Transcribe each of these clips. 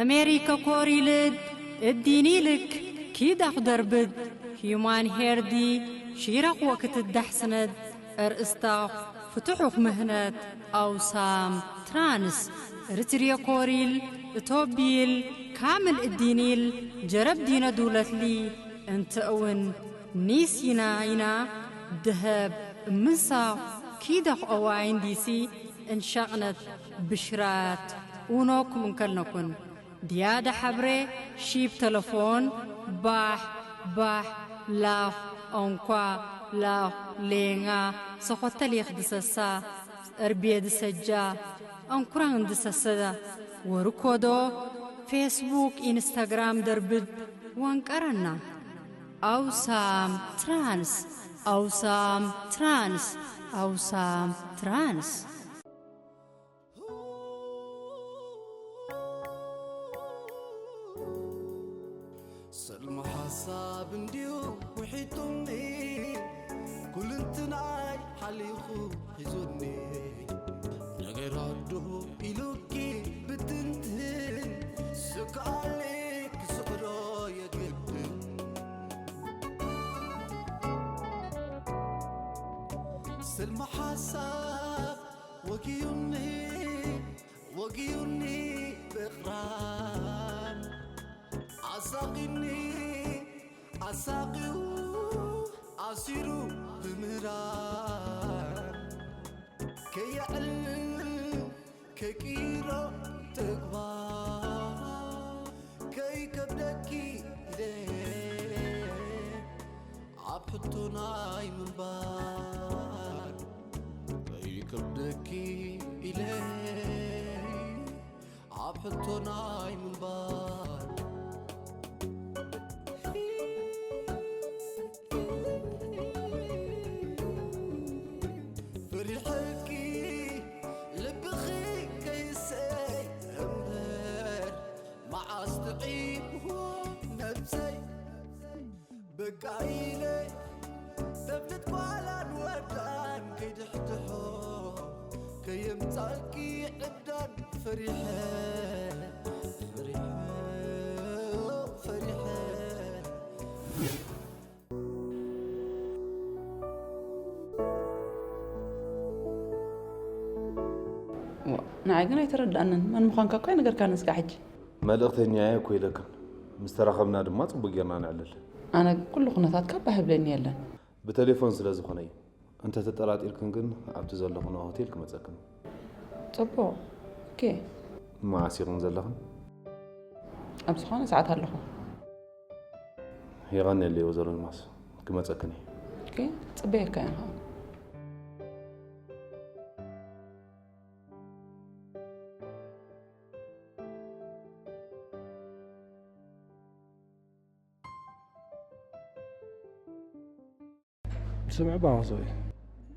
ኣሜሪከ ኮሪልድ እዲኒልክ ኪዳኽ ደርብድ ሂዩማን ሄርዲ ሺረኽ ወክትዳሕስነድ እርእስታኽ ፍትሑኽ ምህነት ኣውሳም ትራንስ ርትርየ ኮሪል እቶቢል ካምል እዲኒል ጀረብ ዲነ ዱለትሊ እንተ እውን ኒስ ይና ይና ደሀብ እምንሳኽ ኪዳኽ ኦዋይን ዲሲ እንሻቕነት ብሽራት ኡኖኩም እንከልነኩን። ድያደ ሐብሬ ሺብ ተለፎን ባሕ ባሕ ላኽ ኦንኳ ላኽ ሌንጋ ሰኾተ ሌኽ ድሰሳ እርቤ ድሰጃ ኦንኩራን ድሰሰ ወርኮዶ ፌስቡክ ኢንስታግራም ደርብድ ወንቀረና። ኣውሳም ትራንስ ኣውሳም ትራንስ ኣውሳም ትራንስ። ሰልሚ ሓሳብ እንድዩ ውሒጡኒ፣ ኩልንትናይ ሓሊኹ ሒዙኒ። ነገራት ዶ ኢሉኪ ብትንትን፣ ስክኣለይ ክስዕሮ የግድን። ሰልሚ ሓሳብ ወጊዩኒ፣ ወጊዩኒ ብቕራን ኣሳቒኒ ኣሳቒዩ ኣሲሩ ብምህራን ከየዕልል ከይቅይሮ ተግባር ከይከብደኪ ኢለ ኣብ ሕቶ ናይ ምንባር ከይከብደኪ ኢለ ኣብ ሕቶ ናይ ምንባር ፈሪሐኪ ልብኺ ከይሰይ እምበር መዓስ ጥዒምዎ ነብሰይ በቃ ኢለ ተብልት ጓላን ወዳን ከይድሕድሖ ከየምጻልኪ ዕብዳን ፈሪሐ ፈሪሐ ፈሪሐ። ንዓይ ግን ኣይተረድኣንን። መን ምዃንካ እኮ ኣይነገርካንን እስካዕ ሕጂ። መልእኽተኛየ እኮ ኢለክን። ምስ ተራኸብና ድማ ጽቡቕ ጌርና ነዕልል። ኣነ ኩሉ ኩነታትካ ባህ ይብለኒ የለን። ብቴሌፎን ስለ ዝኾነ እዩ። እንተ ተጠራጢርክን ግን ኣብቲ ዘለኽንኦ ሆቴል ክመጸክን። ጽቡቕ። ኦኬ። መዓስ ኢኽን ዘለኽን? ኣብ ዝኾነ ሰዓት ኣለኹ። የቐንየለይ ወይዘሮ ኣልማዝ። ክመጸክን እየ። ኦኬ። ጽበየካ እየ ኸኣ። ስምዒ እባ መሶበይ፣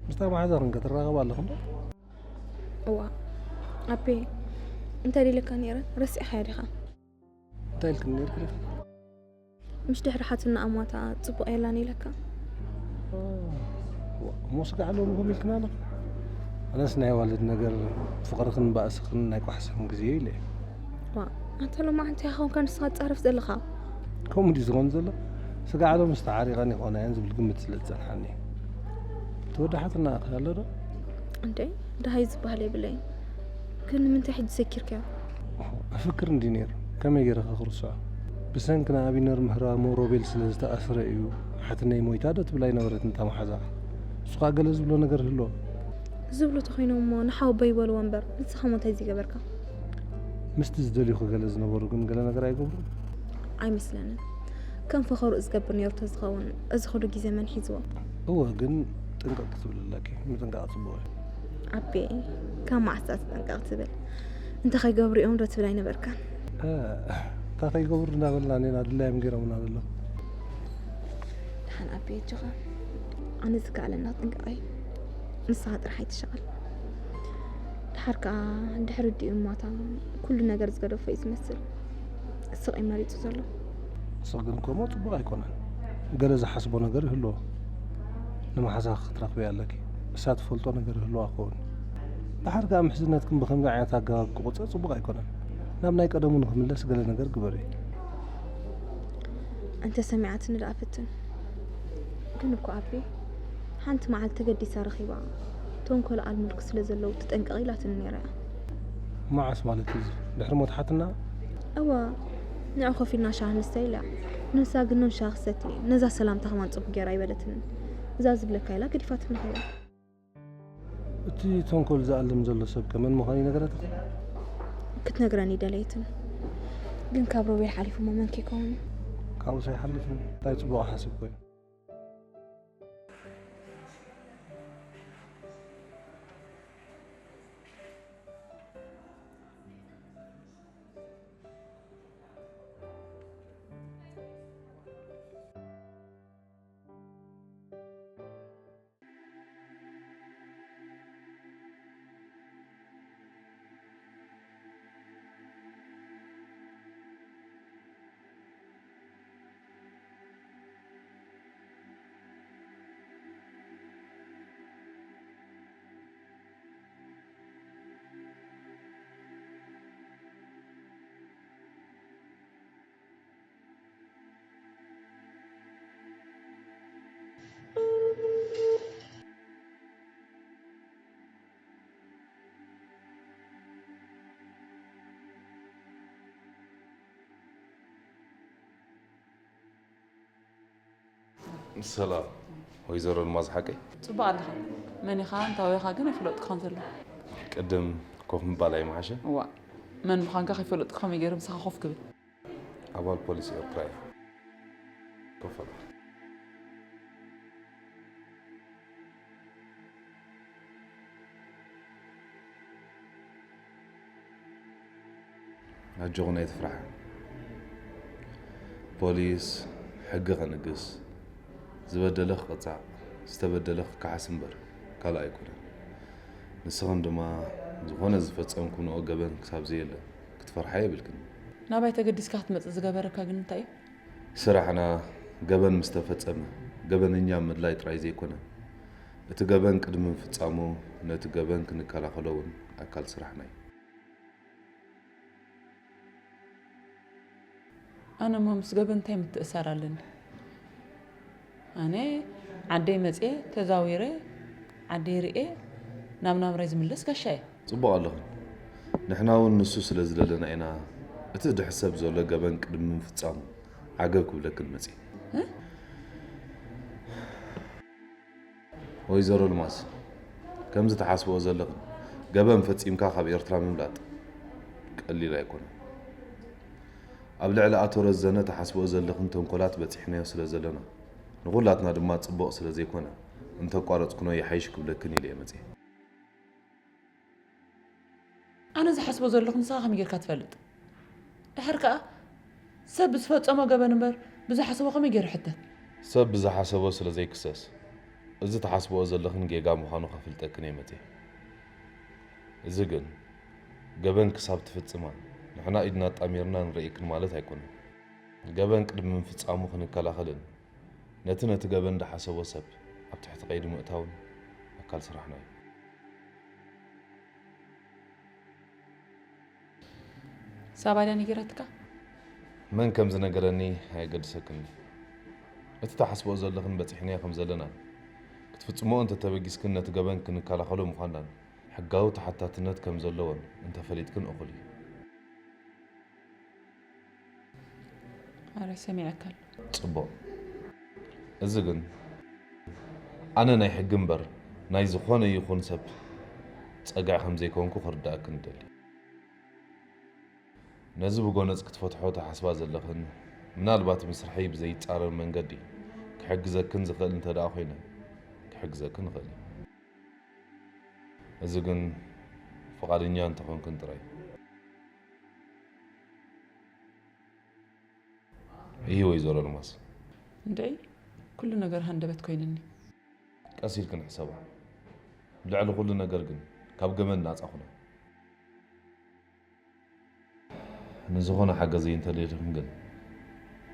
ምስታ መሓዛኽን ከ ትራኸባ ኣለኽን ዶ? እዋ ኣቤ፣ እንታይ ደይለካ ነይረ ረሲዕኻያ ዲኻ? እንታይ ኢልክኒ ነይርኪ ዲኺ? ምሽ ድሕሪ ሓትኖኣ ሞታ ጽቡቕ የላን ኢለካ። እሞ ስጋዕ ሎሚ ከምኡ ኢልክና ኣለኺ? ኣነስ ናይ ኣዋልድ ነገር ፍቕርኽን ባእስኽን ናይ ቋሕስኽን ግዜ ኢለ እየ። ዋእ ኣንታ ሎማዓንቲ ኢኻ ኮንካ ንስኻ ትጻረፍ ዘለኻ። ከምኡ ድዩ ዝኾን ዘሎ? ስጋዕ ሎምስ ተዓሪቐን ይኾና እየን ዝብል ግምት ስለ ዝጸንሓኒ እዩ። እቲ ወዲ ሓትኖኣ ከ ኣሎ ዶ? እንዴ ደሃይ ዝበሃል የብለይን። ግን ንምንታይ ሕጂ ዘኪርካዮ? እፍክር እንድዩ ነይሩ። ከመይ ገይረ ከ ክርስዖ? ብሰንኪ ንኣቢነር ምህራሙ ሮቤል ስለ ዝተኣስረ እዩ ሓትነይ ሞይታ ዶ ትብል ኣይነበረትን እታ መሓዛኻ? እሱ ኸኣ ገለ ዝብሎ ነገር ይህልዎ። ዝብሉ ተኾይኖም እሞ ንሓወቦይ ይበልዎ እምበር ንስኻ እሞ እንታይ ዘይገበርካ? ምስቲ ዝደልዩ ኸ ገለ ዝነበሩ ግን ገለ ነገር ኣይገብሩን? ኣይመስለንን። ከም ፈኸርኡ ዝገብር ነይሩ ተዝኸውን እዚ ኹሉ ግዜ መን ሒዝዎ? እወ ግን ጥንቅቕ ክትብሊ ኣለኪ። ምጥንቃቕ ጽቡቕ እዩ። ኣቤ ካብ መዓስ ደኣ ትጥንቀቕ ትብል? እንተ ኸይገብሩ እዮም ዶ ትብል ኣይነበርካን? እታ ከይገብሩ እንዳበልና እኔና ድላዮም ገይሮምና ዘለዉ። ደሓን ኣቤ ኣጆኻ ኣነ ዝከኣለና ክጥንቀቕ እየ ንስኻ ጥራሕ ኣይትሸቐል። ደሓር ከኣ ድሕሪ ኣዲኡ ሞታ ኩሉ ነገር ዝገደፎ እዩ ዝመስል። ስቕ እዩ መሪጹ ዘሎ። ስቕ ግን ከምኡ ጽቡቕ ኣይኮነን። ገለ ዝሓስቦ ነገር ይህልዎ። ንመሓዛኺ ክትረኽብያ ኣለኪ። እሳ ትፈልጦ ነገር ይህልዋ ክኸውን። ደሓር ከኣ ምሕዝነትክን ብኸምዚ ዓይነት ኣገባብ ክቑጸር ጽቡቕ ኣይኮነን። ናብ ናይ ቀደሙ ንኽምለስ ገለ ነገር ግበሪ። እንተ ሰሚዓትኒ ደኣ ፈትን። ግን እኮ ኣቢ፣ ሓንቲ መዓልቲ ተገዲሳ ረኺባ፣ ተንኮል ኣልሙልክ ስለ ዘለዉ ትጠንቀቕ ኢላትኒ ነይራ እያ። መዓስ ማለት እዩ እዚ? ድሕሪ ሞት ሓትና? እዋ፣ ንዑ ኮፍ ኢልና ሻሂ ንስተ ኢላ። ንሳ ግን ኖን ሻሂ ክሰቲ እየ፣ ነዛ ሰላምታ ከማን ጽቡቕ ገይራ ኣይበለትንን። እዛ ዝብለካ ኢላ ገዲፋትኒ ኸይዳ። እቲ ተንኮል ዝኣልም ዘሎ ሰብ ከ መን ምዃኑ ይነገረትኺ? ክትነግረኒ ደለየትን። ግን ካብ ሮቤል ሓሊፉ እሞ መን ከይከውን እዩ? ካብኡስ ኣይሓልፍን። እንታይ ጽቡቕ ሓሲብኮ እዩ? ሰላም ወይዘሮ ኣልማዝ ሓቀይ። ጽቡቕ ኣለኻ። መን ኢኻ እንታይ ወይኻ ግን ኣይፈለጥኩኻን ዘለኹ። ቅድም ኮፍ ምባል ኣይምሓሸን? እዋእ መን ምዃንካ ከይፈለጥኩ ከመይ ገይረ ምሳኻ ኮፍ ክብል? ኣባል ፖሊስ ኤርትራ እየ። ኮፍ በል። ኣጆኹን ኣይትፍርሓ። ፖሊስ ሕጊ ከንግስ፣ ዝበደለ ክቕጻዕ፣ ዝተበደለ ክከሓስ እምበር ካልእ ኣይኮነን። ንስኽን ድማ ዝኾነ ዝፈጸምክንኦ ገበን ክሳብ ዘየለ ክትፈርሓ የብልክን። ናባይ ተገዲስካ ክትመጽእ ዝገበረካ ግን እንታይ እዩ? ስራሕና ገበን ምስ ተፈጸመ ገበነኛ ምድላይ ጥራይ ዘይኮነ፣ እቲ ገበን ቅድሚ ምፍጻሙ ነቲ ገበን ክንከላኸሎ እውን ኣካል ስራሕና እዩ። ኣነ እሞ ምስ ገበን እንታይ ምትእሳር ኣለኒ? ኣነ ዓደይ መፅየ ተዛዊረ ዓደይ ርኤ ናብ ናብራይ ዝምለስ ጋሻ እየ። ፅቡቕ ኣለኽን። ንሕና እውን ንሱ ስለ ዝደለና ኢና እቲ ድሕሰብ ዘሎ ገበን ቅድሚ ምፍፃሙ ዓገብ ክብለክን መፅየ። ወይዘሮ ልማስ፣ ከምዚ ትሓስብኦ ዘለኽን ገበን ፈጺምካ ካብ ኤርትራ ምምላጥ ቀሊል ኣይኮነን። ኣብ ልዕሊ ኣቶ ረዘነ ትሓስብኦ ዘለኽን ተንኮላት በጺሕናዮ ስለ ዘለና፣ ንኹላትና ድማ ጽቡቕ ስለ ዘይኮነ፣ እንተቋረጽኩኖ ይሓይሽ ክብለክን ኢለ እየ መጺኤ። ኣነ ዝሓስቦ ዘለኹ ንስኻ ከመይ ጌርካ ትፈልጥ? ድሓር ከኣ ሰብ ብዝፈጸሞ ገበን እምበር ብዝሓሰቦ ከመይ ገይሩ ይሕተት? ሰብ ብዝሓሰቦ ስለ ዘይክሰስ፣ እዚ ትሓስብኦ ዘለኽን ጌጋ ምዃኑ ከፍልጠክን እየ መጺኤ። እዚ ግን፣ ገበን ክሳብ ትፍጽማን ንሕና ኢድና ኣጣሚርና ንርእየክን ማለት ኣይኮነን። ገበን ቅድሚ ምፍጻሙ ክንከላኸልን ነቲ ነቲ ገበን ዝሓሰቦ ሰብ ኣብ ትሕቲ ቀይዲ ምእታውን ኣካል ስራሕና እዩ። ሳባ ድያ ነጊራትካ? መን ከም ዝነገረኒ ኣየገድሰክን እዩ። እቲ ትሓስብኦ ዘለኽን በጺሕናዮ ከም ዘለናን ክትፍጽምኦ እንተተበጊስክን ነቲ ገበን ክንከላኸሎ ምዃንናን ሕጋዊ ተሓታትነት ከም ዘለዎን እንተፈሊጥክን እኹል እዩ። ኣረ ሰሚዐካ ኣሎ። ጽቡቕ። እዚ ግን ኣነ ናይ ሕጊ እምበር ናይ ዝኾነ ይኹን ሰብ ጸግዒ ከም ዘይኮንኩ ክርድኣክን እደሊ። ነዚ ብጎነጽ ክትፈትሖ ትሓስባ ዘለኽን ምናልባት ምስርሐይ ብዘይጻረር መንገዲ ክሕግዘክን ዝኽእል እንተ ደኣ ኮይነ ክሕግዘክን እኽእል እየ። እዚ ግን ፍቓደኛ እንተኾንክን ጥራይ። እሂ ወይዘሮ ኣልማዝ። እንድዒ ኩሉ ነገር ሃንደበት ኮይንኒ። ቀስ ኢልክን ሕሰባ። ልዕሊ ኩሉ ነገር ግን ካብ ገመድ ናጻ ኩና። ንዝኾነ ሓገዘይ እንተደሊኽን ግን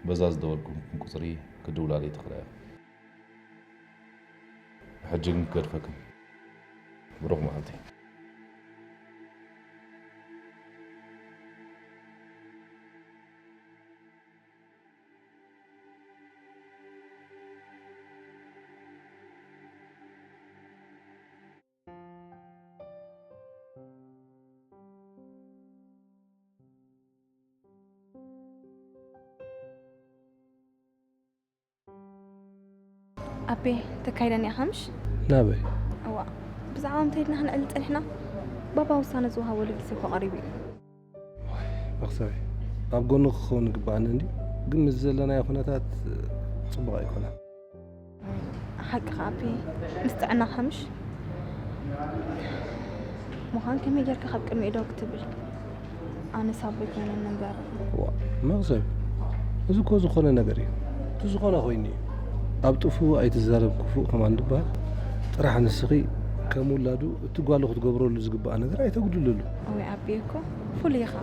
በዛ ዝደወልኩልክን ቁጽሪ ክድውላለይ ትኽእላ ኢኽን። ሕጂ ግን ክገድፈክን። ብሩኽ መዓልቲ። ኣቤ፣ ተካይደን እያ ከምሽ? ናበይ? እዋ፣ ብዛዕባ እንተ ኢልና ክንዕል ጸኒሕና፣ ባባ ውሳነ ዝወሃበሉ ግዜ እኮ ቀሪቡ እዩ። መኽሰበይ፣ ኣብ ጎኑ ክኸውን ይግባኣኒ እንድዩ፣ ግን ምስ ዘለናዮ ኩነታት ጽቡቕ ኣይኮነን። ሓቅኻ ኣቤ፣ ምስ ጥዕና ከምሽ? ምዃን ከመይ ጌርካ ካብ ቅድሚኡ ደው ክትብል? ኣነስ ኣቦይ ኮይነኒ እምበር። ዋ፣ መኽሰብ፣ እዚ እኮ ዝኾነ ነገር እዩ። እቲ ዝኾነ ኮይኑ እዩ። ኣብ ጥፉእ ኣይትዛረብ ክፉእ ከማን ዝበሃል ጥራሕ ንስኺ ከም ውላዱ እቲ ጓሉ ክትገብረሉ ዝግባኣ ነገር ኣይተጉድልሉ። ወይ ኣቤ እኮ ፍሉይ ኢኻ።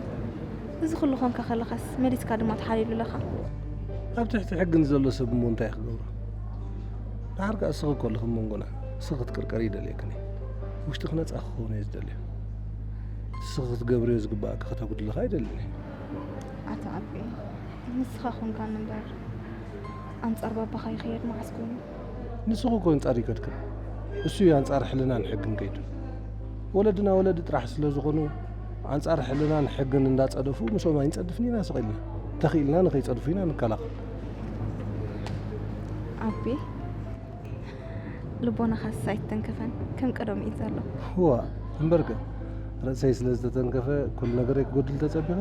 እዚ ኩሉ ኮንካ ከለኻስ መሊስካ ድማ ትሓልየሉ ኣለኻ። ኣብ ትሕቲ ሕጊ ንዘሎ ሰብ እሞ እንታይ ክገብሮ? ደሓር ከኣ እስኺ እኮ ኣለኺ መንጎና። እስኺ ክትቅርቀሪ ይደልየክን እየ። ውሽጥኺ ነጻ ክኸውን እየ ዝደልዮ። እስኺ ክትገብርዮ ዝግባኣኪ ከተጉድልኺ ኣይደልን እየ። ኣቶ ኣቤ፣ ንስኻ ኮንካኒ እምበር፣ ኣንጻር ባባኻ ይኸይድ መዓስ ኮይኑ? ንስኺ እኮ ኣንጻር ይከድክን። እሱ እዩ ኣንጻር ሕልናን ሕግን ከይዱ። ወለድና ወለዲ ጥራሕ ስለ ዝኾኑ፣ ኣንጻር ሕልናን ሕግን እንዳጸደፉ፣ ምስኦም ኣይንጸድፍን ኢና ስቕ ኢልና። እንተኽኢልና ንኸይጸድፉ ኢና ንከላኸል። ኣቤ፣ ልቦናኻስ ኣይተንከፈን፣ ከም ቀደሙ እዩ ዘሎ። እዋ፣ እምበርከ፣ ርእሰይ ስለ ዝተተንከፈ፣ ኩሉ ነገረይ ክጎድል ተጸቢኺ?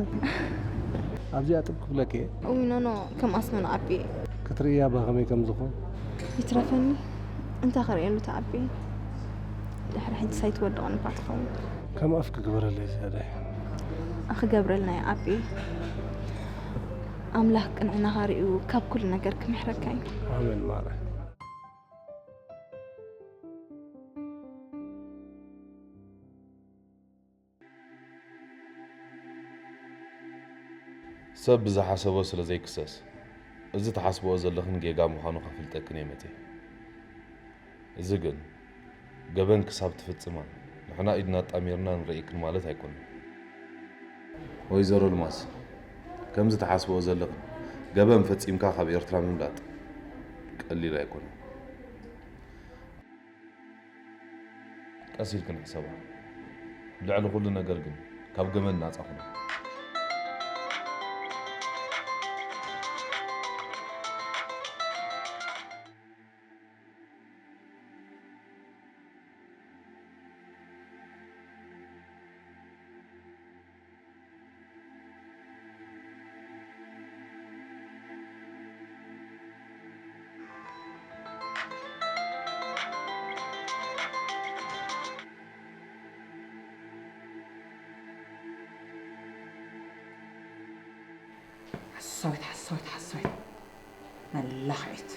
ኣብዚኣ ጥብ ክብለኪ እየ። እውይ፣ ኖ፣ ኖ፣ ከምኣስ ኖ፣ ኖ፣ ኣቤ። ክትርእያ ብኸመይ ከም ዝኾን? ይትረፈኒ፣ እንታይ ክርእየሉ ተኣቤ? ድሕሪ ሕጂ ሳይትወድቕን እባ ትኸውን። ከም ኣፍ ክግበረለይ ዝያዳ እዩ። ክገብረልና እዩ ኣቤ። ኣምላኽ ቅንዕናኻ ርእዩ ካብ ኩሉ ነገር ክምሕረካ እዩ። ኣሜን ማረ። ሰብ ብዝሓሰቦ ስለ ዘይክሰስ፣ እዚ ትሓስብኦ ዘለኽን ጌጋ ምዃኑ ከፍልጠክን እየ መጺኤ። እዚ ግን፣ ገበን ክሳብ ትፍጽማ፣ ንሕና ኢድና ኣጣሚርና ንርእየክን ማለት ኣይኮነን። ወይዘሮ ኣልማዝ፣ ከምዚ ትሓስብኦ ዘለኽን፣ ገበን ፈጺምካ ካብ ኤርትራ ምምላጥ ቀሊል ኣይኮነን። ቀስ ኢልክን ሕሰባ። ልዕሊ ኩሉ ነገር ግን ካብ ገመድ ናጻ ኩና። ሓሳዊት ሓሳዊት ሓሳዊት መላኽዒት።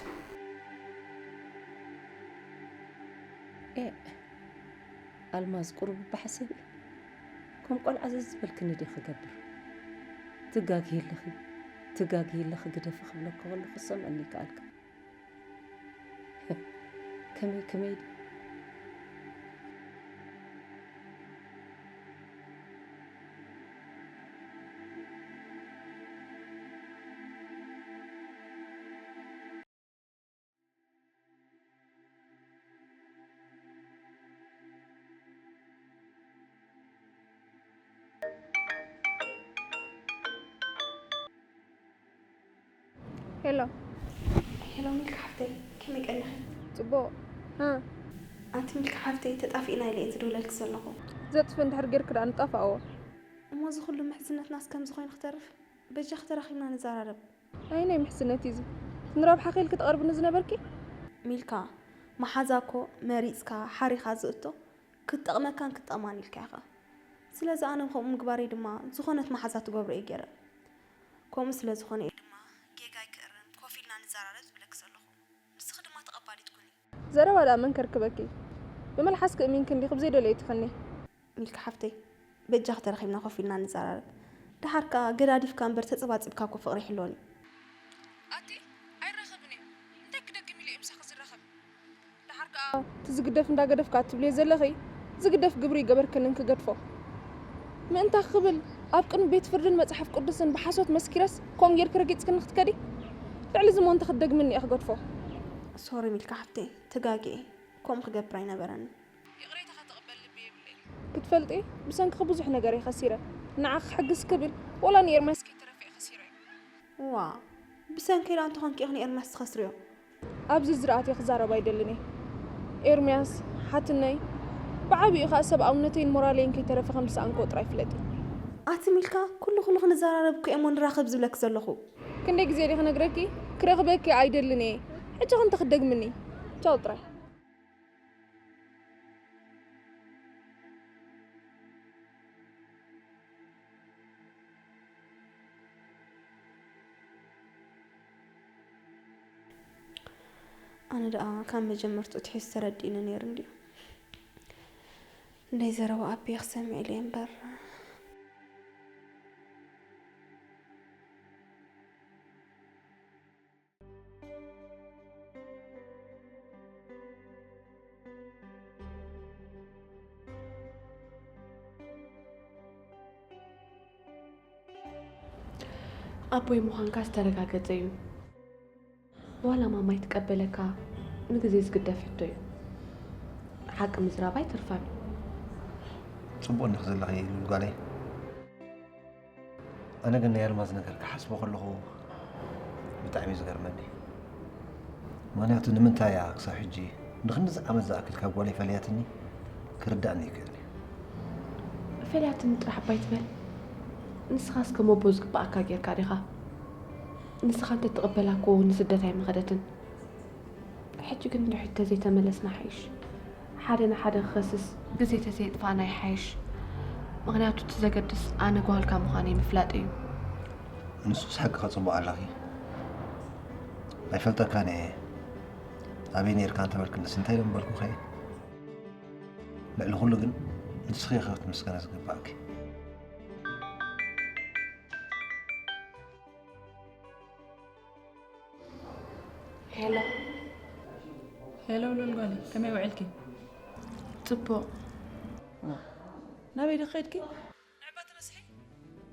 ኤእ ኣልማዝ ቁሩብ እባ ሕሰቢ። ከም ቆልዓ ዘዝበልክኒ ድየ ክገብር? ትጋግዪ ኣለኺ፣ ትጋግዪ ኣለኺ ግደፊ ክብለኪ ከለኹ ክሰምዐኒ ይከኣልካ። ከመይ ከመይ ድዩ? ሄሎ። ሄሎ ሚልካ ሓፍተይ፣ ከመይ ቀኒኺ? ጽቡቕ። ሃ። ኣንቲ ሚልካ ሓፍተይ፣ ተጣፊእና ኢለ እየ ዝድውለልኪ ዘለኹ። ዘጥፍእ እንድሕር ጌርኪ ደኣ ንጣፍኣዎ። እሞ እዚ ኩሉ ምሕዝነትናስ ከምዚ ኮይኑ ክተርፍ? በጃኺ ተራኺብና ንዘራረብ። ኣየናይ ምሕዝነት እዩ እዚ? ንረብሓኺ ኢልኪ ትቐርብኒ ዝነበርኪ? ሚልካ፣ መሓዛ እኮ መሪጽካ ሓሪኻ ዝእቶ ክትጠቕመካን ክትጠቕማን ኢልካ ኢኻ። ስለዚ ኣነ ከምኡ ምግባረይ ድማ ዝኾነት መሓዛ ትገብሮ እየ ገይረ። ከምኡ ስለ ዝኾነ እየ ድማ ጌጋይ ክእርም ኮፍ ኢልና ንዘራረብ ዝብለኪ ዘለኹ። ንስኺ ድማ ተቐባሊት ኩኒ። ዘረባ ደኣ መን ከርክበኪ? ብመልሓስኪ እሚንኪ እንዲኺ ብዘይደለዮ ትኽኒ። ሚልካ ሓፍተይ፣ በጃኺ ተራኺብና ኮፍ ኢልና ንዘራረብ። ደሓር ከኣ ገዳዲፍካ እምበር ተጸባጺብካ እኮ ፍቕሪ ኣይሕሎን እዩ። ኣቲ ኣይራኸብን እየ። እንታይ ክደግም ኢለ እየ ምሳኺ ዝራኸብ? ደሓር ከኣ እቲ ዝግደፍ እንዳገደፍካ እትብልዮ ዘለኺ፣ ዝግደፍ ግብሪ ይገበርክንን ክገድፎ። ምእንታ ክብል ኣብ ቅድሚ ቤት ፍርድን መጽሓፍ ቅዱስን ብሓሶት መስኪረስ ከምኡ ጌርኪ ረጊጽክኒ ክትከዲ? ልዕሊ እዚ እሞ እንተ ክትደግምኒ እየ ክገድፎ። ሶሪ ሚልካ ሓፍተይ፣ ተጋግየ። ከምኡ ክገብር ኣይነበረንን። ይቕሬታኻ ትቕበል ልቢ የብለይን። ክትፈልጢ፣ ብሰንክኺ ብዙሕ ነገር እየ ከሲረ። ንዓኺ ክሕግዝ ክብል፣ ወላ ንኤርምያስ ከይተረፈ እየ ከሲረዮ። ዋእ፣ ብሰንከይ ደኣ እንተኾንኪ ኢኺ ንኤርምያስ ትኸስርዮ። ኣብዚ ዝረኣት ክዛረብ ኣይደልን እየ። ኤርምያስ፣ ሓትነይ፣ ብዓቢኡ ኸኣ ሰብኣውነተይን ሞራለይን ከይተረፈ ከም ዝሰኣንክዎ ጥራይ ፍለጢ። ኣቲ ሚልካ፣ ኩሉ ኩሉ ክንዘራረብ እኮ እየ እሞ ንራኸብ ዝብለኪ ዘለኹ። ክንደይ ግዜ ድየ ክነግረኪ? ክረኽበኪ ኣይደልን እየ። ሕጂ ኸ እንታይ ክትደግምኒ? ቻው ጥራይ። ኣነ ደኣ ካብ መጀመርትኡ ትሒዝ ተረዲእኒ ነይሩ እንድዩ። ናይ ዘረባ ኣቢየ ክሰምዕ ኢለ እምበር። ኣቦይ ምዃንካ ዝተረጋገጸ እዩ። ዋላ ማማ ኣይትቀበለካ፣ ንግዜ ዝግደፍ ሕቶ እዩ። ሓቂ ምዝራብ ኣይተርፋን። ጽቡቕ እንዲኺ ዘለኺ ሉል ጓለይ። ኣነ ግን ናይ ኣልማዝ ነገር ክሓስቦ ከለኹ ብጣዕሚ እዩ ዝገርመኒ። ምኽንያቱ ንምንታይ እያ ክሳብ ሕጂ ንክንድዚ ዓመት ዝኣክል ካብ ጓለይ ፈለያትኒ ክርዳእኒ ይክእል እዩ። ፈለያትኒ ጥራሕ እባ ኣይትበል። ንስኻስ ከም ኣቦ ዝግብኣካ ጌርካ ዲኻ? ንስኻ እንተትቕበላ እኮ ንስደት ኣይምኸደትን። ሕጂ ግን ንድሕሪት ተዘይተመለስና ይሓይሽ። ሓደ ንሓደ ክኸስስ ግዜ ተዘየጥፋእና ይሓይሽ። ምኽንያቱ እቲ ዘገድስ ኣነ ጓልካ ምዃነይ ምፍላጥ እዩ። ንሱስ ሓቅኺ ጽቡቕ ኣለኺ። ኣይፈልጠካን እየ። ኣበይ ነይርካ እንተበልክንስ እንታይ ኢለ ምበልኩኺ? ልዕሊ ኩሉ ግን ንስኺ ኢኺ ክትምስገኒ ዝግባእኪ። ሄሎ። ሄሎ ሉል ጓለይ፣ ከመይ ውዕልኪ? ጽቡቕ። ናበይ ዶ ከድኪ? ንዕባ ተመስሒ?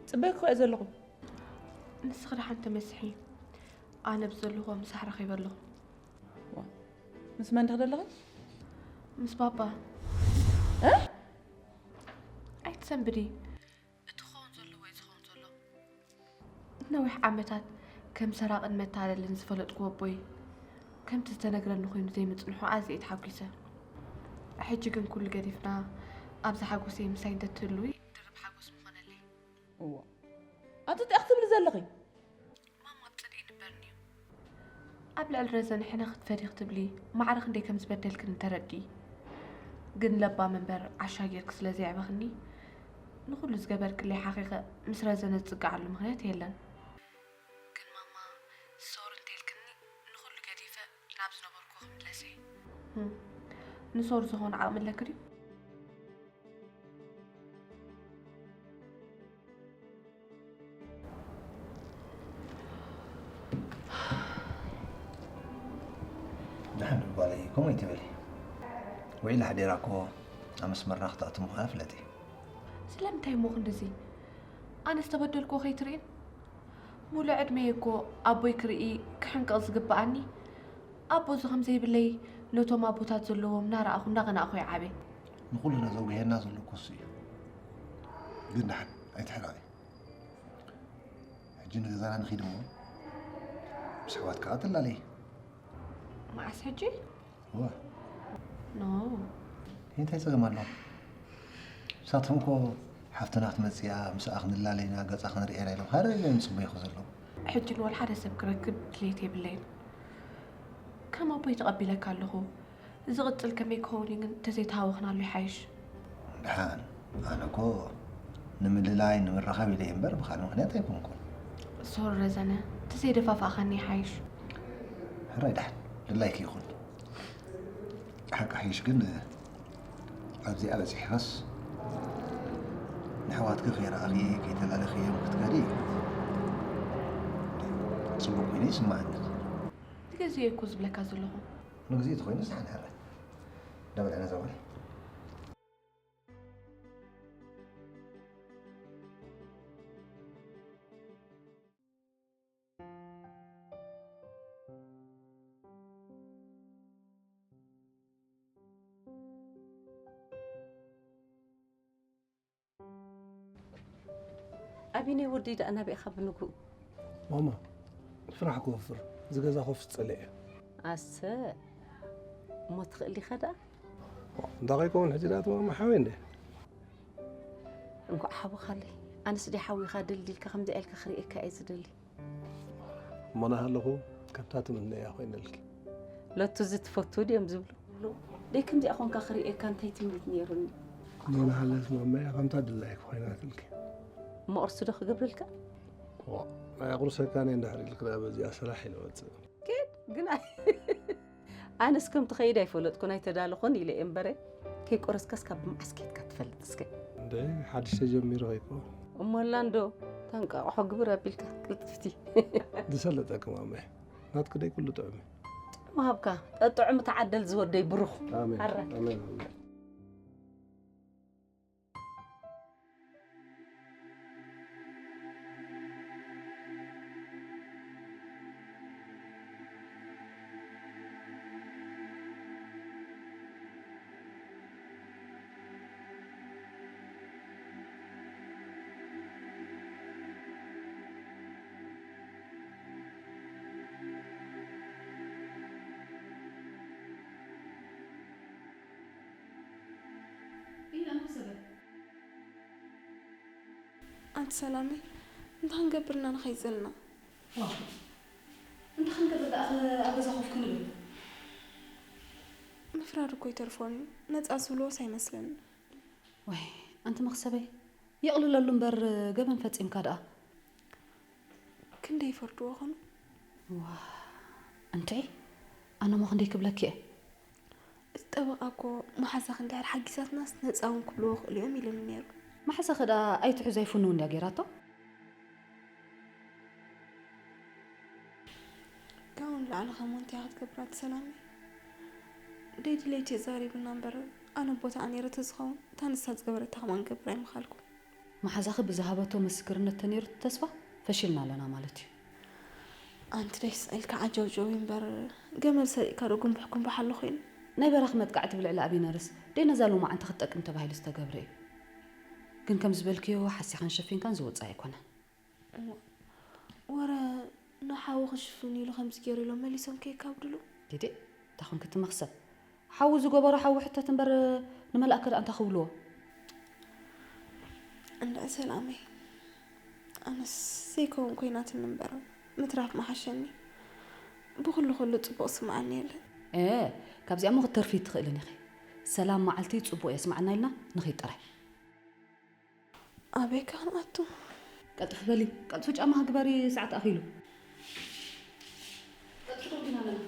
ጽበይኪ እኮ እየ ዘለኹ። ንስኺ ደሓን ተመስሒ። ኣነ ብዘለኹዎ ምሳሕ ረኺበ ኣለኹ። ዋ፣ ምስ መን ዲኺ ዘለኺ? ምስ ባባ። እ? ኣይትሰንብዲ። እቲ ክኸውን ዘለዎ እዩ ዝኸውን ዘሎ። ነዊሕ ዓመታት ከም ሰራቕን መታለልን ዝፈለጥኩዎ ኣቦይ፣ ከምቲ ዝተነግረኒ ኮይኑ ዘይምጽንሑ ኣዝየ እየ ተሓጒሰ። ሕጂ ግን ኩሉ ገዲፍና ኣብዚ ሓጎሰይ ምሳይ እንተትህልዊ ድርብ ሓጎስ ምኾነለይ። እዋ፣ ኣቲ እንታይ ክትብሊ ዘለኺ? ማማ ብጽድቂ ይንበርኒ እዩ። ኣብ ልዕሊ ረዘነ ሕነ ክትፈዲ ክትብሊ ማዕረ ክንደይ ከም ዝበደልክኒ ተረድኢ። ግን ለባም እምበር ዓሻ ጌርኪ ስለ ዘየዕበኽኒ፣ ንኹሉ ዝገበርክለይ ሓኺኸ ምስ ረዘነ ዝጽግዓሉ ምኽንያት የለን። ግን ማማ፣ ሶሪ እንተልክኒ ንኹሉ ገዲፈ ናብ ዝነበርኩ ክምለስ እየ። ህም፣ ንሶሪ ዝኾነ ዓቕሚ ኣለኪ ድዩ? ደሓን ጓለይ፣ ከምኡ ኣይትበሊ። ውዒላ ሓዲራ እኮ ኣብ መስመርና ክትኣቱ ምዃና ፍለጢ። ስለምንታይ እሞ ክንድዚ? ኣነ ዝተበደልኩዎ ከይትርእን? ሙሉእ ዕድመይ እኮ ኣቦይ ክርኢ ክሕንቅቕ ዝግብኣኒ። ኣቦ እዚ ከም ዘይብለይ ነቶም ኣቦታት ዘለዎም እናረኣኹ እናቐናእኹ እየ ዓብየ። ንኹልና ዘጉህየና ዘሎ እኮ እሱ እዩ። ግን ደሓን ኣይትሕረቒ። ሕጂ ንገዛና ንኺድ እሞ ምስ ኣሕዋትካ ትላለይ። መዓስ ሕጂ? እወ። ኖ። እንታይ ጸገም ኣለዎ? ንሳቶም እኮ ሓፍትና ክትመጽእ እያ፣ ምስኣ ክንላለይና፣ ገጻ ክንርእየና ኢሎም ሃረር ኢሎም እዮም ዝጽበዩኺ ዘለዉ። ሕጂ ንወላ ሓደ ሰብ ክረክብ ድሌት የብለይን። ከም ኣቦይ ተቐቢለካ ኣለኹ። ዝቕጽል ከመይ ክኸውን እዩ ግን እንተዘይተሃወኽናሉ ይሓይሽ። ደሓን፣ ኣነ እኮ ንምልላይ፣ ንምርኻብ ኢለ እየ እምበር ብኻልእ ምኽንያት ኣይኮንኩን። ሶሪ ረዘነ፣ እንተዘይደፋፋእኻኒ ይሓይሽ። ሕራይ ደሓን፣ ድላይኪ ይኹን። ሓቂ ሓይሽ ግን ኣብዚኣ በጺሕካስ ንኣሕዋትኪ ከይረኣኺ ከይተላለኺዮም ክትከዲ ጽቡቕ ኮይኑ ይስምዓኒ። ንገዚኡ እየ እኮ ዝብለካ ዘለኹ። ንግዜ ተኾይኑ ዝሓንሕረ ደበል ዕነ ዘበል። ኣቢነይ ወደይ ደኣ ናበይ ኢኻ ብንግኡ? ማማ፣ ፍራሕ ክወፍር፣ እዚ ገዛ ኮፍ ዝጸለ እየ። ኣሰ፣ እሞ ትኽእል ዲኻ ደኣ? እንታይ ከይከውን ሕጂ ደኣ ትማማ ሓወይ እንደ እንኳዕ ሓወኻለይ። ኣነስ ዲ ሓዊኻ ደልዲልካ ከምዚ ኢልካ ክርእየካ እየ ዝደሊ። እሞ ናሃለኹ ከምታ ትምነያ ኮይነልኪ። ለቱ እዚ ትፈቱ ድዮም ዝብሉ? ደይ ከምዚኣ ኾንካ ክርእየካ እንታይ ትምኒት ነይሩኒ? እሞ ናሃለስ ማማያ ከምታ ድላይክ ኮይናትልኪ። እሞ ቅርሲ ዶ ክገብርልካ? ዋ፣ ናይ ኣቑርሰካኒ እንድሕር ኢልክ ደኣ በዚኣ ሰላሕ ኢለ ወፅእ። ኬድ ግን ኣይ- ኣነስ ከም ትኸይድ ኣይፈለጥኩን ኣይተዳለኹን ኢለ እየ እምበረ። ከይቆረስካስ ካብ መዓስ ኬድካ ትፈልጥ እስከ? እንደ ሓድሽ ተጀሚሩ ከይኮ እሞላ እንዶ ታንቃቑሖ ግብር ኣቢልካ ቅልጥፍቲ ዝሰለጠ ክማመ ናትክ ደይ ኩሉ ጥዑም እዩ። ምሃብካ ጠጥዑም ተዓደል ዝወደይ ብሩኽ ኣሜን ኣረ ኣሜን ኣሜን። ኢላ መሰለ ኣንቲ ሰላመይ እንታይ ክንገብር ኢና ንኸይድ ዘለና? እንታይ ክንገብር ደኣ ኣብ ገዛ ኮፍ ክንብል? ምፍራድ እኮ ይተርፎን እዩ። ነፃ ዝብልዎስ ኣይመስለንን። ወይ ኣንቲ መኽሰበይ የቕልለሉ እምበር ገበን ፈፂምካ ደኣ። ክንደይ ይፈርድዎ ኾኑ? ዋ እንተይ ኣነ ሞ ክንደይ ክብለኪ እየ። እቲ ጠበቓ እኮ መሓዛኺ እንድሕር ሓጊዛትናስ ነፃ እውን ክብልዎ ይኽእሉ እዮም ኢሉኒ ነይሩ። መሓዛኺ ደኣ ኣይትሕዞ ኣይፍንው እንድያ ገይራቶ። ካብኡ ንላዕሊ ከ ሞንት እያ ክትገብር ኣቲ ሰላመይ። ደይ ድሌቱ እዩ ዛሪብና እምበር ኣነ ቦታኣ ነይረ ተዝኸውን እታ ንሳ ዝገበረታ ከምኣ ንገብር ኣይምኻልኩን። መሓዛኺ ብዝሃበቶ ምስክርነት ተነይሩ ተስፋ ፈሺልና ኣለና ማለት እዩ። ኣንቲ ደስ ኢልካ ዓጀውጀው እምበር ገመል ሰሪቕካ ዶ ጉንብሕ ጉንብሕ ኣሎ ኮይኑ። ናይ በራኺ መጥቃዕቲ ብልዕሊ ኣቢነርስ ደይ ነዛ ሎማዓንቲ ክትጠቅም ተባሂሉ ዝተገብረ እዩ። ግን ከም ዝበልክዮ ሓሲኻን ሸፊንካን ዝወፅእ ኣይኮነን። እሞ ወረ ንሓዊ ክሽፍን ኢሉ ከምዚ ገይሩ ኢሎም መሊሶም ከይካብድሉ። ዲዴ እንታይ ኮንኪ ትመኽሰብ? ሓዊ ዝገበሮ ሓዊ ሕተት እምበር ንመላእከ ደኣ እንታይ ክብልዎ? እንድዒ ሰላመይ ኣነስ ዘይከውን ኮይናትኒ እምበር ምትራፍ ምሓሸኒ። ብኹሉ ኩሉ ፅቡቕ ስምዓኒ የለን። እ ካብዚኣ እሞ ክትተርፊ ትኽእልን ኢኺ። ሰላም መዓልቲ ፅቡቕ የስምዓና ኢልና ንኺድ ጥራይ። ኣበይ ከ ክንኣቱ? ቀልጥፍ በሊ ቀልጥፊ ጫማኺ ግበሪ ሰዓት ኣኺሉ። ቀልጥፊ ዶ ዲና ኣለና?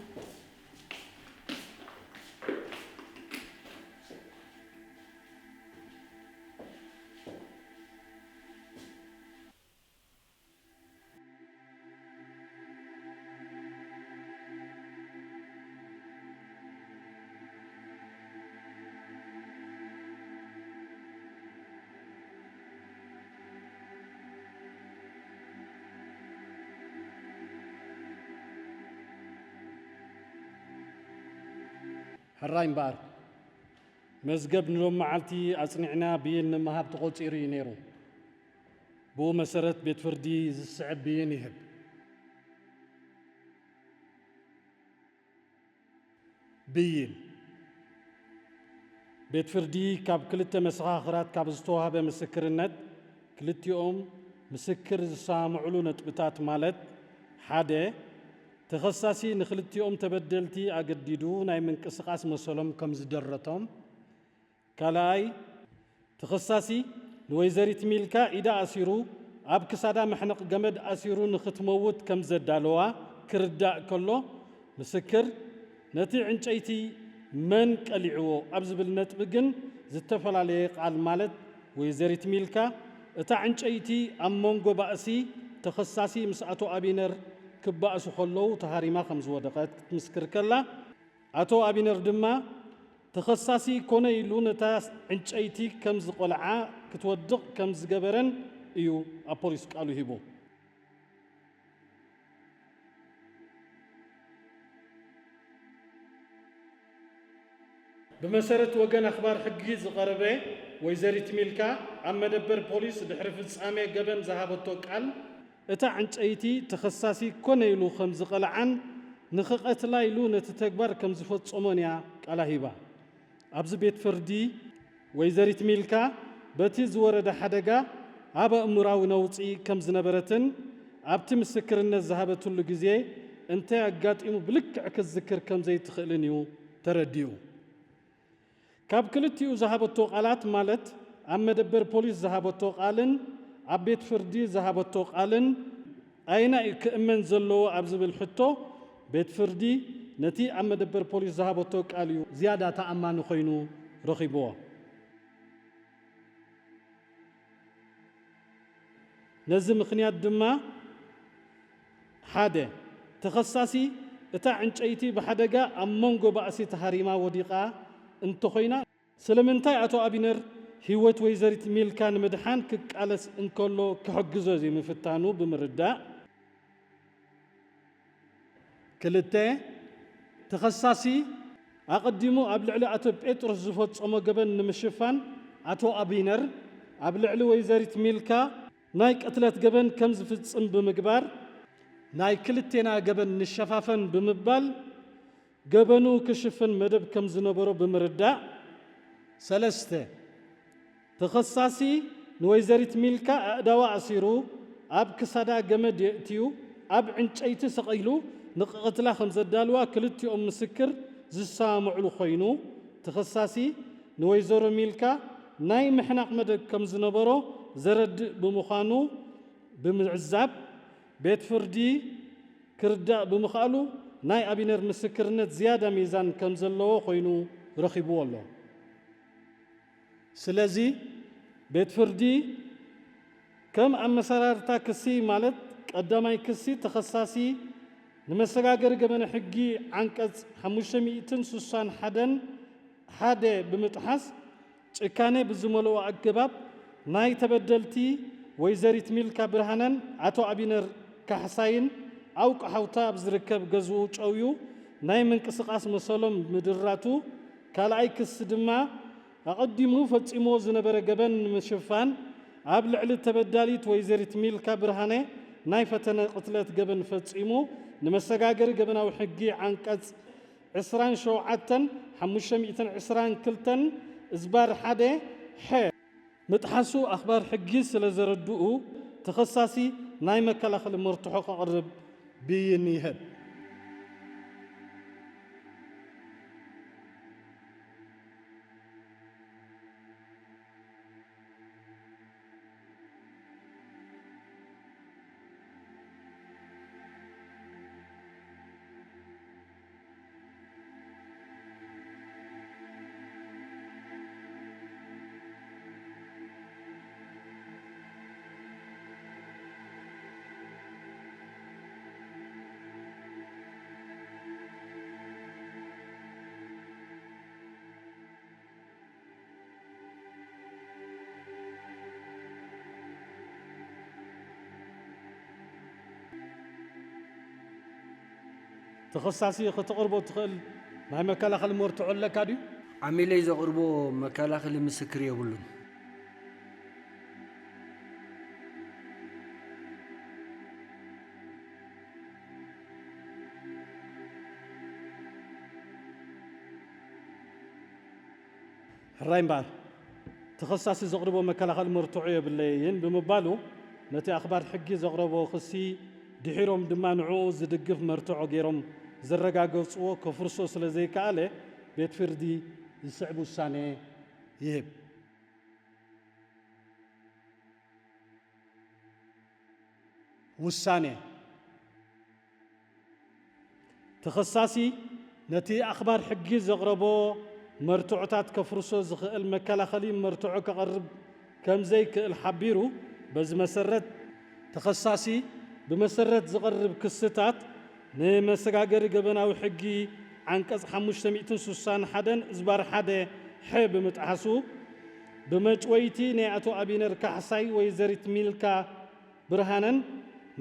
ሕራይ እምበኣር፣ መዝገብ ንሎሚ መዓልቲ ኣጽኒዕና ብይን ንምሃብ ተቖጺሩ እዩ ነይሩ። ብኡ መሰረት ቤት ፍርዲ ዝስዕብ ብይን ይህብ። ብይን፣ ቤት ፍርዲ ካብ ክልተ መሰኻኽራት ካብ ዝተዋህበ ምስክርነት ክልቲኦም ምስክር ዝሰማምዕሉ ነጥብታት ማለት፣ ሓደ፣ ተኸሳሲ ንኽልቲኦም ተበደልቲ ኣገዲዱ ናይ ምንቅስቓስ መሰሎም ከም ዝደረቶም፣ ካልኣይ፣ ተኸሳሲ ንወይዘሪት ሚልካ ኢዳ ኣሲሩ ኣብ ክሳዳ መሕነቕ ገመድ ኣሲሩ ንኽትመውት ከም ዘዳለዋ ክርዳእ ከሎ፣ ምስክር ነቲ ዕንጨይቲ መን ቀሊዕዎ ኣብ ዝብል ነጥቢ ግን ዝተፈላለየ ቃል ማለት ወይዘሪት ሚልካ እታ ዕንጨይቲ ኣብ መንጎ ባእሲ ተኸሳሲ ምስ ኣቶ ኣቢነር ክባእሱ ከለዉ ተሃሪማ ከም ዝወደቐት ክትምስክር ከላ፣ ኣቶ ኣቢነር ድማ ተኸሳሲ ኮነ ኢሉ ነታ ዕንጨይቲ ከም ዝቖልዓ ክትወድቕ ከም ዝገበረን እዩ ኣብ ፖሊስ ቃሉ ሂቡ። ብመሰረት ወገን ኣኽባር ሕጊ ዝቐረበ፣ ወይዘሪት ሚልካ ኣብ መደበር ፖሊስ ድሕሪ ፍጻሜ ገበን ዝሃበቶ ቃል፣ እታ ዕንጨይቲ ተኸሳሲ ኮነ ኢሉ ከም ዝቐልዓን ንኽቐትላ ኢሉ ነቲ ተግባር ከም ዝፈጸሞን እያ ቃላ ሂባ። ኣብዚ ቤት ፍርዲ፣ ወይዘሪት ሚልካ በቲ ዝወረደ ሓደጋ ኣብ ኣእምራዊ ነውጺ ከም ዝነበረትን ኣብቲ ምስክርነት ዝሃበትሉ ግዜ እንታይ ኣጋጢሙ ብልክዕ ክትዝክር ከም ዘይትኽእልን እዩ ተረዲኡ። ካብ ክልቲኡ ዝሃበቶ ቃላት፣ ማለት ኣብ መደበር ፖሊስ ዝሃበቶ ቃልን ኣብ ቤት ፍርዲ ዝሃበቶ ቃልን፣ ኣየናይ ክእመን ዘለዎ ኣብ ዝብል ሕቶ፣ ቤት ፍርዲ ነቲ ኣብ መደበር ፖሊስ ዝሃበቶ ቃል እዩ ዝያዳ ተኣማኒ ኮይኑ ረኺብዎ። ነዚ ምኽንያት ድማ፣ ሓደ፣ ተኸሳሲ እታ ዕንጨይቲ ብሓደጋ ኣብ መንጎ ባእሲ ተሃሪማ ወዲቓ እንተኾይና፣ ስለምንታይ ኣቶ ኣቢነር ህይወት ወይዘሪት ሚልካ ንምድሓን ክቃለስ እንከሎ ክሕግዞ ዘይምፍታኑ ብምርዳእ፣ ክልተ፣ ተኸሳሲ ኣቐዲሙ ኣብ ልዕሊ ኣቶ ጴጥሮስ ዝፈጸሞ ገበን ንምሽፋን ኣቶ ኣቢነር ኣብ ልዕሊ ወይዘሪት ሚልካ ናይ ቅትለት ገበን ከም ዝፍጽም ብምግባር፣ ናይ ክልቴና ገበን ንሸፋፈን ብምባል ገበኑ ክሽፍን መደብ ከም ዝነበሮ ብምርዳእ፣ ሰለስተ፣ ተኸሳሲ ንወይዘሪት ሚልካ ኣእዳዋ ኣሲሩ፣ ኣብ ክሳዳ ገመድ የእትዩ፣ ኣብ ዕንጨይቲ ሰቒሉ ንክቕትላ ከም ዘዳልዋ ክልቲኦም ምስክር ዝሰማምዕሉ ኮይኑ፣ ተኸሳሲ ንወይዘሮ ሚልካ ናይ ምሕናቕ መደብ ከም ዝነበሮ ዘረድእ ብምዃኑ ብምዕዛብ፣ ቤት ፍርዲ ክርዳእ ብምኽኣሉ ናይ ኣቢነር ምስክርነት ዝያዳ ሚዛን ከም ዘለዎ ኮይኑ ረኺብዎ ኣሎ። ስለዚ ቤት ፍርዲ ከም ኣመሰራርታ ክሲ፣ ማለት ቀዳማይ ክሲ፣ ተኸሳሲ ንመሰጋገሪ ገበነ ሕጊ ዓንቀጽ ሓሙሽተ ሚእትን ስሳን ሓደን ሓደ ብምጥሓስ ጭካኔ ብዝመልኦ ኣገባብ ናይ ተበደልቲ ወይዘሪት ሚልካ ብርሃነን ኣቶ ኣቢነር ካሕሳይን ኣብ ቋሓውታ ኣብ ዝርከብ ገዝኡ ጨውዩ ናይ ምንቅስቓስ መሰሎም ምድራቱ፣ ካልኣይ ክሲ ድማ ኣቐዲሙ ፈጺምዎ ዝነበረ ገበን ንምሽፋን ኣብ ልዕሊ ተበዳሊት ወይዘሪት ሚልካ ብርሃነ ናይ ፈተነ ቅትለት ገበን ፈጺሙ ንመሰጋገሪ ገበናዊ ሕጊ ዓንቀጽ ዕስራን ሸውዓተን ሓሙሽተ ሚእትን ዕስራን ክልተን እዝባር ሓደ ሐ ምጥሓሱ ኣኽባር ሕጊ ስለ ዘረድኡ፣ ተኸሳሲ ናይ መከላኸሊ መርትዖ ከቕርብ ብይን ይህብ። ተኸሳሲ፣ ከተቕርቦ ትኽእል ናይ መከላኸሊ መርትዖ ኣለካ ድዩ? ዓሚለይ ዘቕርቦ መከላኸሊ ምስክር የብሉን። ሕራይ እምበኣር፣ ተኸሳሲ ዘቕርቦ መከላኸሊ መርትዖ የብለይን ብምባሉ፣ ነቲ ኣኽባር ሕጊ ዘቕረቦ ክሲ ድሒሮም ድማ ንዕኡ ዝድግፍ መርትዖ ገይሮም ዘረጋገጽዎ ከፍርሶ ስለ ዘይከኣለ፣ ቤት ፍርዲ ዝስዕብ ውሳኔ ይህብ። ውሳኔ። ተኸሳሲ ነቲ ኣኽባር ሕጊ ዘቕረቦ መርትዖታት ከፍርሶ ዝኽእል መከላኸሊ መርትዖ ከቕርብ ከም ዘይክእል ሓቢሩ። በዚ መሰረት፣ ተኸሳሲ ብመሰረት ዝቐርብ ክስታት ንመሰጋገሪ ገበናዊ ሕጊ ዓንቀጽ ሓሙሽተ ሚእትን ስሳን ሓደን እዝባር ሓደ ሐ ብምጥሓሱ፣ ብመጭወይቲ ናይ ኣቶ ኣቢነር ካሕሳይ ወይዘሪት ሚልካ ብርሃነን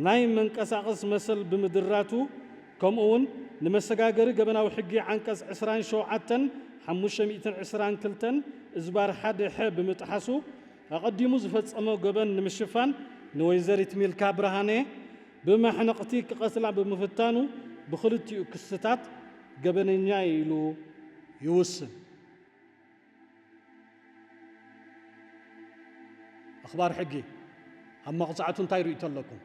ናይ መንቀሳቐስ መሰል ብምድራቱ፣ ከምኡውን ንመሰጋገሪ ገበናዊ ሕጊ ዓንቀጽ ዕስራን ሸውዓተን ሓሙሽተ ሚእትን ዕስራን ክልተን እዝባር ሓደ ሐ ብምጥሓሱ፣ ኣቐዲሙ ዝፈጸሞ ገበን ንምሽፋን ንወይዘሪት ሚልካ ብርሃነ ብመሕነቕቲ ክቐትላ ብምፍታኑ፣ ብኽልቲኡ ክስታት ገበነኛ ኢሉ ይውስን። ኣኽባር ሕጊ፣ ኣብ መቕጻዕቱ እንታይ ርእይቶ ኣለኩም?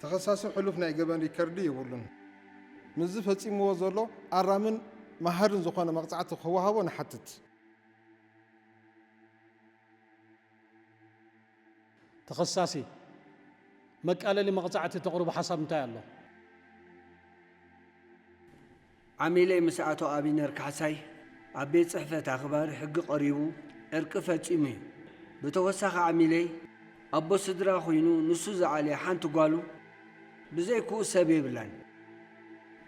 ተኸሳሲ ሕሉፍ ናይ ገበን ሪከርድ የብሉን። ምስዚ ፈጺምዎ ዘሎ ኣራምን መሃርን ዝኾነ መቕጻዕቲ ክወሃቦ ንሓትት። ተኸሳሲ፣ መቃለሊ መቕጻዕቲ ተቕርቦ ሓሳብ እንታይ ኣሎ? ዓሚለይ ምስ ኣቶ ኣቢነር ካሕሳይ ኣብ ቤት ጽሕፈት ኣኽባሪ ሕጊ ቀሪቡ ዕርቂ ፈጺሙ እዩ። ብተወሳኺ ዓሚለይ ኣቦ ስድራ ኮይኑ ንሱ ዝኣለየ ሓንቲ ጓሉ ብዘይክኡ ሰብ የብላን።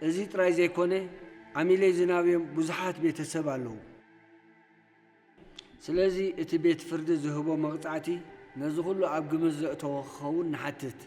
እዚ ጥራይ ዘይኮነ ዓሚለይ ዝናብዮም ብዙሓት ቤተሰብ ኣለዉ። ስለዚ እቲ ቤት ፍርዲ ዝህቦ መቕጻዕቲ ነዚ ኩሉ ኣብ ግምት ዘእተወ ክኸውን ንሓትት።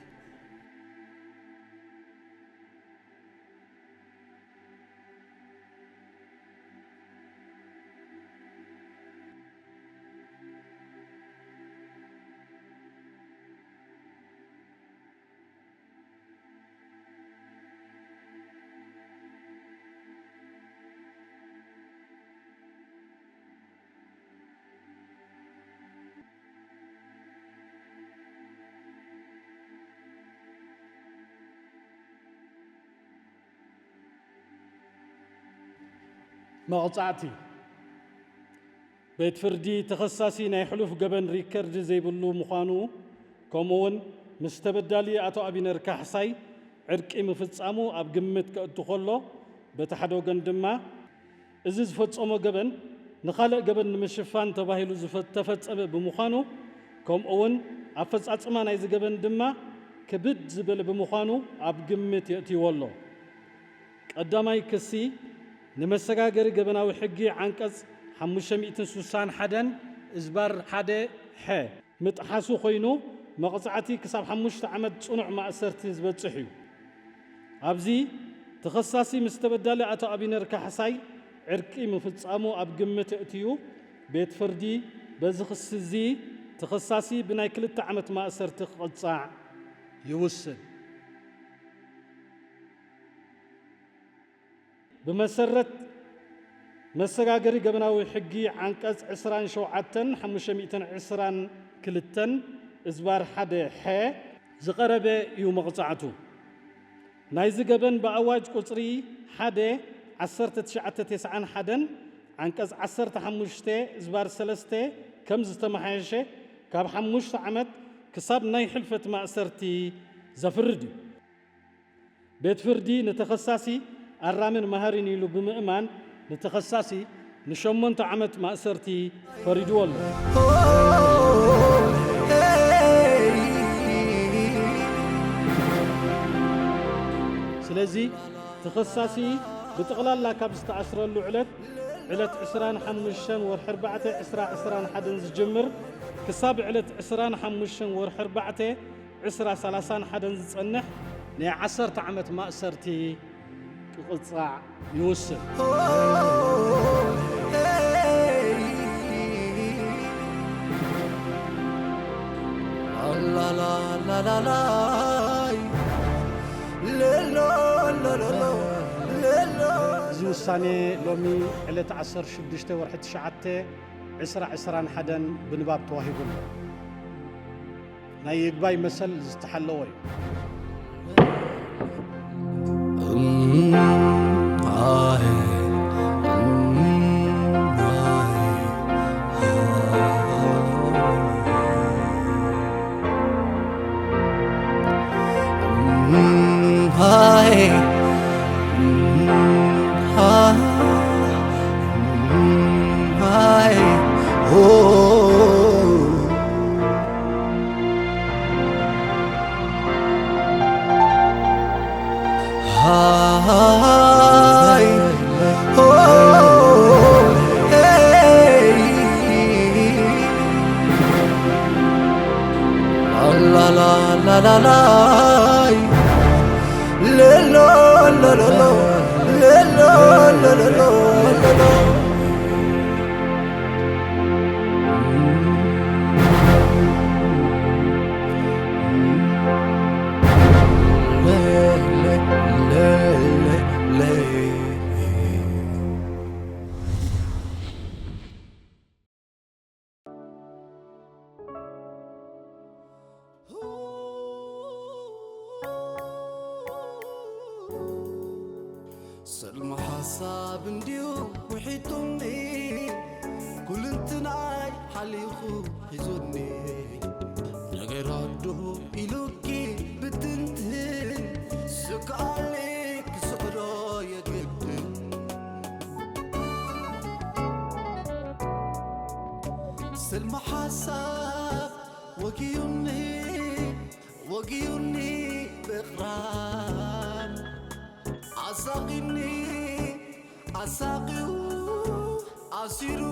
መቕጻዕቲ። ቤት ፍርዲ ተኸሳሲ ናይ ሕሉፍ ገበን ሪከርድ ዘይብሉ ምዃኑ፣ ከምኡውን ምስ ተበዳሊ ኣቶ ኣቢነር ካሕሳይ ዕርቂ ምፍጻሙ ኣብ ግምት ከእቱ ከሎ፣ በቲ ሓደ ወገን ድማ እዚ ዝፈጸሞ ገበን ንኻልእ ገበን ንምሽፋን ተባሂሉ ዝተፈጸመ ብምዃኑ፣ ከምኡውን ኣፈጻጽማ ናይዚ ገበን ድማ ክብድ ዝበለ ብምዃኑ ኣብ ግምት የእትይዎ ኣሎ። ቀዳማይ ክሲ ንመሰጋገሪ ገበናዊ ሕጊ ዓንቀጽ ሓሙሽተ ሚእትን ስሳን ሓደን እዝባር ሓደ ሐ ምጥሓሱ ኮይኑ መቕጻዕቲ ክሳብ ሓሙሽተ ዓመት ጽኑዕ ማእሰርቲ ዝበጽሕ እዩ። ኣብዚ ተኸሳሲ ምስ ተበዳሊ ኣቶ ኣቢነር ካሕሳይ ዕርቂ ምፍጻሙ ኣብ ግምት እእትዩ ቤት ፍርዲ በዚ ክሲ እዚ ተኸሳሲ ብናይ ክልተ ዓመት ማእሰርቲ ክቕጻዕ ይውስን። ብመሰረት መሰጋገሪ ገበናዊ ሕጊ ዓንቀጽ ዕስራን ሸውዓተን ሓሙሽተ ሚእትን ዕስራን ክልተን እዝባር ሓደ ሐ ዝቐረበ እዩ መቕጻዕቱ። ናይዚ ገበን ብኣዋጅ ቁጽሪ ሓደ ዓሰርተ ትሽዓተ ተስዓን ሓደን ዓንቀጽ ዓሰርተ ሓሙሽተ እዝባር ሰለስተ ከም ዝተመሓየሸ ካብ ሓሙሽተ ዓመት ክሳብ ናይ ሕልፈት ማእሰርቲ ዘፍርድ እዩ። ቤት ፍርዲ ንተኸሳሲ ኣራምን መሃሪን ኢሉ ብምእማን ንተኸሳሲ ንሸሞንተ ዓመት ማእሰርቲ ፈሪድዎ ኣሎ። ስለዚ ተኸሳሲ ብጠቕላላ ካብ ዝተኣስረሉ ዕለት ዕለት ዕስራን ሓሙሽተን ወርሒ ኣርባዕተ ዕስራ ዕስራን ሓደን ዝጅምር ክሳብ ዕለት ዕስራን ሓሙሽተን ወርሒ ኣርባዕተ ዕስራ ሰላሳን ሓደን ዝጸንሕ ናይ ዓሰርተ ዓመት ማእሰርቲ ክቕጻዕ ይውስን። እዚ ውሳኔ ሎሚ ዕለት ዓሰርተ ሽዱሽተ ወርሒ ትሽዓተ ዕስራ ዕስራን ሓደን ብንባብ ተዋሂቡ ኣሎ። ናይ ይግባይ መሰል ዝተሓለወ እዩ። ሓሳብ እንድዩ ውሒጡኒ፣ ኩልንትናይ ሓሊኹ ሒዙኒ። ነገር ኣዱ ኢሉኪ ብትንትን፣ ስክኣሊ ክስዕሮ የግድን። ስልሚ ሓሳብ ወጊዩኒ፣ ወጊዩኒ ብቕራን፣ ኣሳቒኒ ኣሳቒዩ ኣሲሩ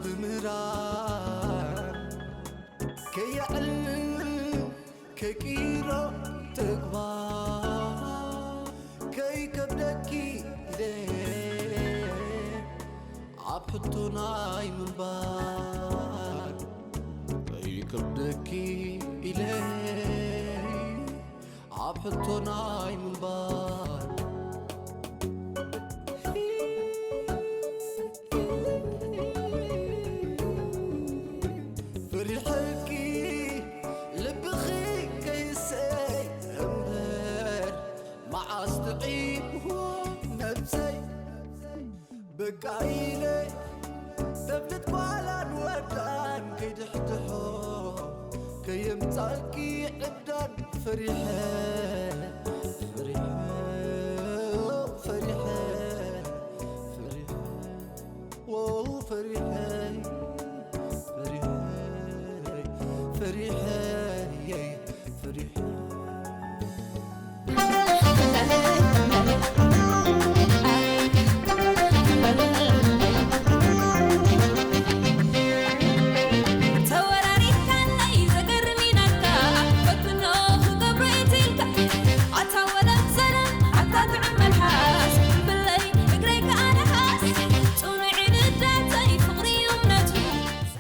ብምህራን፣ ከየዕልል ከይቅይሮ ተግባር፣ ከይከብደኪ ኢለ ኣብ ሕቶ ናይ ምንባር፣ ከይከብደኪ ኢለ ኣብ ሕቶ ናይ ምንባር። ፍሪሐኪ ልብኺ ከይሰይ እምበር፣ መዓስ ጥዒምዎ ነብሰይ። በቃ ኢለ ተብልት ጓላን ወዳን ከይድሕድሖ፣ ከየምጻልኪ ዕብዳን ፈሪሐ።